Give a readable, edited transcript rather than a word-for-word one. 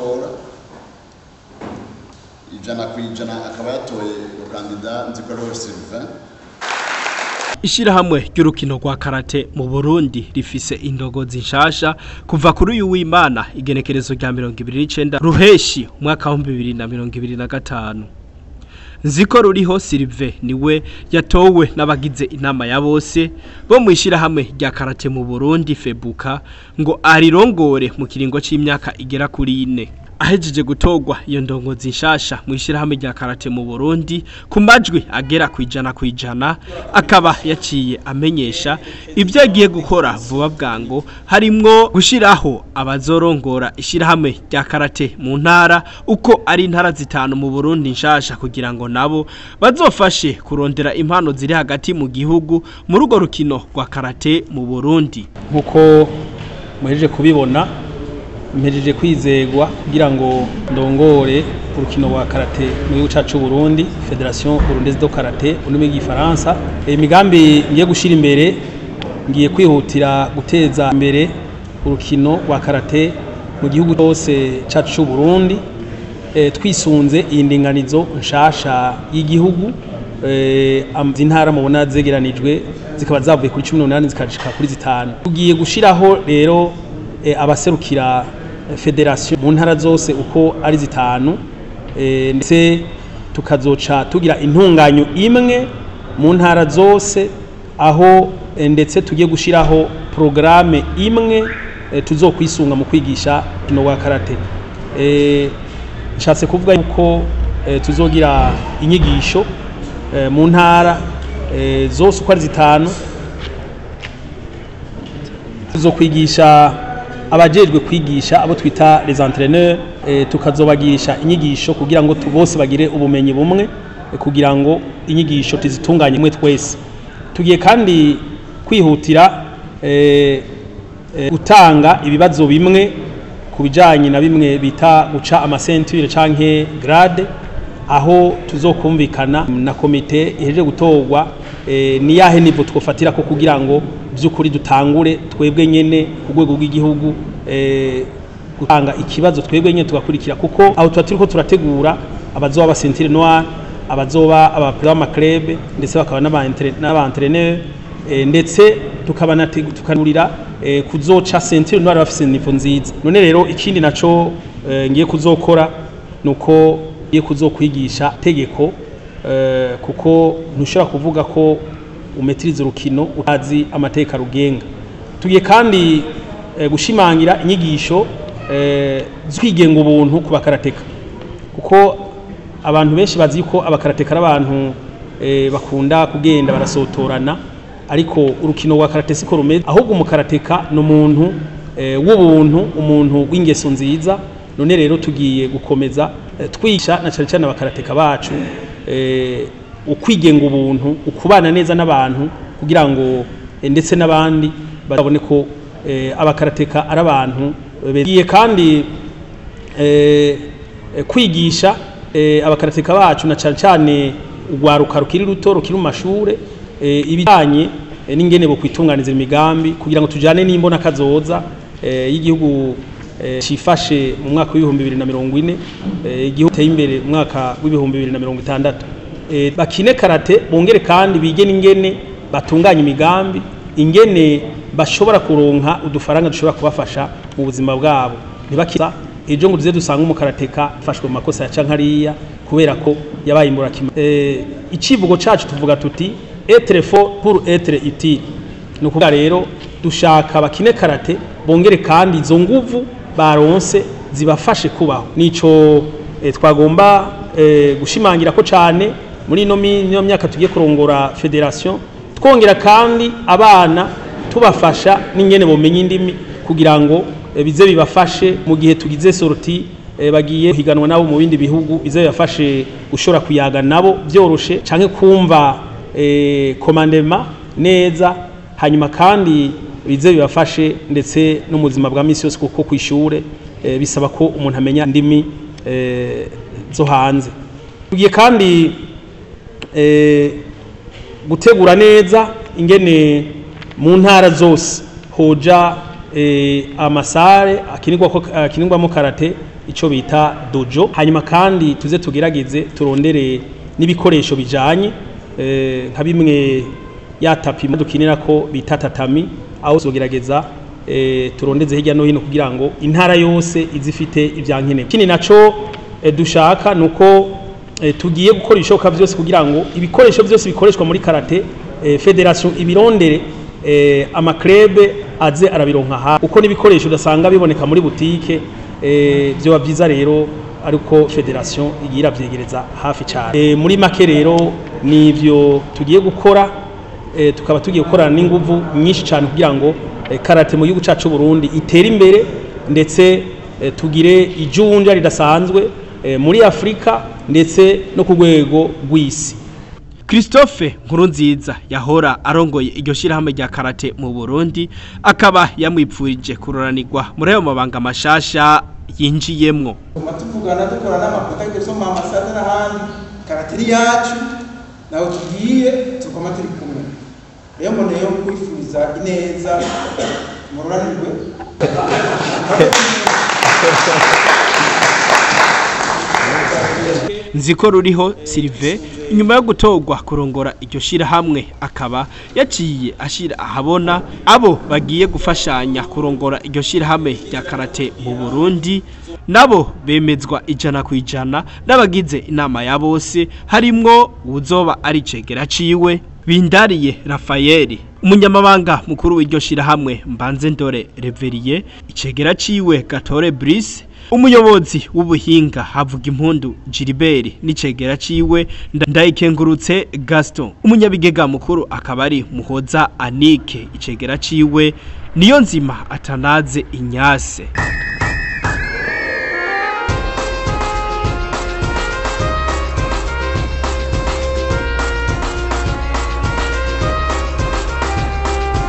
y'amatora 100% akaba yatoye candidat Nzikoriho Sylvain. Ishirahamwe ry'urukino rwa karate mu Burundi rifise indogozi nshasha kuva kuri uyu w'Imana igenekerezo rya 29 Ruheshi umwaka wa 2025. Nzikoruriho Sylvain niwe yatowe n'abagize inama ya bose bo mu ishirahamwe rya karate mu Burundi Febuka ngo arirongore mu kiringo c'imyaka igera kuri 4. Ahejeje gutogwa iyo ndongozi nshasha mu ishirahamwe rya karate mu Burundi ku majwi agera ku 100%, akaba yaciye amenyesha ibyo agiye gukora vuba bwango, harimwo gushiraho abazorongora ishirahamwe rya karate mu ntara uko ari intara 5 mu Burundi nshasha, kugira ngo nabo bazofashe kurondera impano ziri hagati mu gihugu muri urwo rukino rwa karate mu Burundi. Nkuko muhejeje kubibona, mpejeje kwizegwa kugira ngo ndongore urukino rwa karate mu gihugu cacu Burundi, Fédération Burundaise de Karaté mu rurimi rw'igifaransa. Imigambi ngiye gushira imbere, ngiye kwihutira guteza imbere urukino rwa karate mu gihugu cyose cacu Burundi, twisunze iyi ndinganizo nshasha y'igihugu. Intara mubona zegeranijwe zikaba zavuye kuri 18 zikashika kuri 5. Tugiye gushiraho rero abaserukira federation mu ntara zose uko ari 5, ndetse tukazoca tugira intunganyo imwe mu ntara zose, aho ndetse tugiye gushiraho programme imwe tuzokwisunga mu kwigisha no rwa karate. Nshatse kuvuga yuko tuzogira inyigisho mu ntara zose uko ari 5, tuzokwigisha abajejwe kwigisha abo twita les entraîneurs, tukazobagisha inyigisho kugira ngo bose bagire ubumenyi bumwe, kugira ngo inyigisho tuzitunganye mwe twese. Tugiye kandi kwihutira gutanga ibibazo bimwe kubijanye na bimwe bita guca amasentire canke grade, aho tuzokumvikana na komite iheje gutorwa ni yahe nivo twofatira ko kugira ngo byukuri dutangure twebwe nyene ku rwego rw'igihugu gutanga ikibazo twebwe nyene tugakurikira, kuko aho tuba turiko turategura abazoba ba ceinture noire, abazoba aba club, ndetse bakaba n'aba-entraîneur, ndetse tukaba tukanurira kuzoca ceinture noire bafise nivo nziza. None rero ikindi naco ngiye kuzokora nuko ngiye kuzokwigisha tegeko, kuko ntushobora kuvuga ko umetiriza urukino utazi amateka rugenga. Tugiye kandi gushimangira inyigisho z'ukwigenga ubuntu ku bakarateka, kuko abantu benshi bazi ko abakarateka ari abantu bakunda kugenda barasotorana, ariko urukino rwa karate siko rumeze. Ahubwo umukarateka ni umuntu w'ubuntu, umuntu w'ingeso nziza. None rero tugiye gukomeza twisha na cyane cyane abakarateka bacu ukwigenga ubuntu, ukubana neza n'abantu, kugira ngo ndetse n'abandi babone ko abakarateka ari abantu. Bigiye kandi kwigisha abakarateka bacu na cyane cyane urwaruka rukiri ruto rukiri mu mashure ibijanye n'ingene bo kwitunganiza imigambi, kugira ngo tujane n'imbona kazoza y'igihugu cifashe mu mwaka w'ibihumbi 2040, igihugu teye imbere mu mwaka w'ibihumbi 2060. Bakine karate bongere kandi bige n'ingene batunganya imigambi, ingene bashobora kuronka udufaranga dushobora kubafasha mu buzima bwabo. Ntibakiza ejo ngo tuze dusanga umukarateka afashwe mu makosa ya cankariya kubera ko yabaye imburakima. Icivugo cacu tuvuga tuti être fort pour être utile. Ni ukuvuga rero dushaka bakine karate bongere kandi izo nguvu baronse zibafashe kubaho. Nico twagomba gushimangira ko cane muri ino myaka tugiye kurongora federation, twongera kandi abana tubafasha n'ingene bomenya indimi kugira ngo bize bibafashe mu gihe tugize sortie bagiye higanwa nabo mu bindi bihugu, bize bibafashe gushora kuyaga nabo byoroshe canke kumva commandement neza, hanyuma kandi bize bibafashe ndetse no mu buzima bwa misi yose, kuko kwishure bisaba ko umuntu amenya indimi zo hanze. Tugiye kandi gutegura neza ingene mu ntara zose hoja amasare akinirwamo karate. ico bita dojo. Hanyuma kandi tuze tugerageze turondere n'ibikoresho bijanye, nka bimwe ya tapis dukinira ko bita tatami, aho tuzogerageza turondeze hirya no hino kugira ngo intara yose izifite ivyankenerwa. Ikindi naco dushaka nuko tugiye gukora ibishoboka vyose kugira ngo ibikoresho vyose bikoreshwa muri karate, fédération ibirondere, ama clubs aze arabironka ha, uko n'ibikoresho udasanga biboneka muri boutique. Vyoba vyiza rero ariko fédération igira iravyegereza hafi cyane. Muri make rero nivyo tugiye gukora, tukaba tugiye gukorana n'inguvu nyinshi cyane kugira ngo karate mu gihugu cacu Burundi itere imbere, ndetse tugire ijunja ridasanzwe muri Afrika ndetse no ku rwego rw'isi. Christophe Nkurunziza yahora arongoye iryo shirahamwe rya karate mu Burundi akaba yamwipfurije kuroranirwa muri ayo mabanga mashasha yinjiyemwo. Tuguma tuvugana, dukora n'ama contacts yo mu ambasade n'ahandi. Karate ni yacu, nawe tugiye tuguma turi kumwe. Rero mboneyeho kwifuriza ineza, mururanirwe. Nziko ruriho Sylvain, inyuma yo gutorwa kurongora iryo shirahamwe, akaba yaciye ashira ahabona abo bagiye gufashanya kurongora iryo shirahamwe rya karate mu Burundi, nabo bemezwa 100% n'abagize inama ya bose, harimwo uzoba ari cegera ciwe Bindariye Rafael, umunyamabanga mukuru w'iryo shirahamwe Mbanze Ndore Reveriye, icegera ciwe Gatore Brice, umuyobozi w'ubuhinga Havuga Impundu Gilbert n'icegera ciwe Ndayikengurutse Gaston, umunyabigega mukuru akaba ari Muhoza Anike, icegera ciwe Niyo Nzima Atanaze Inyase.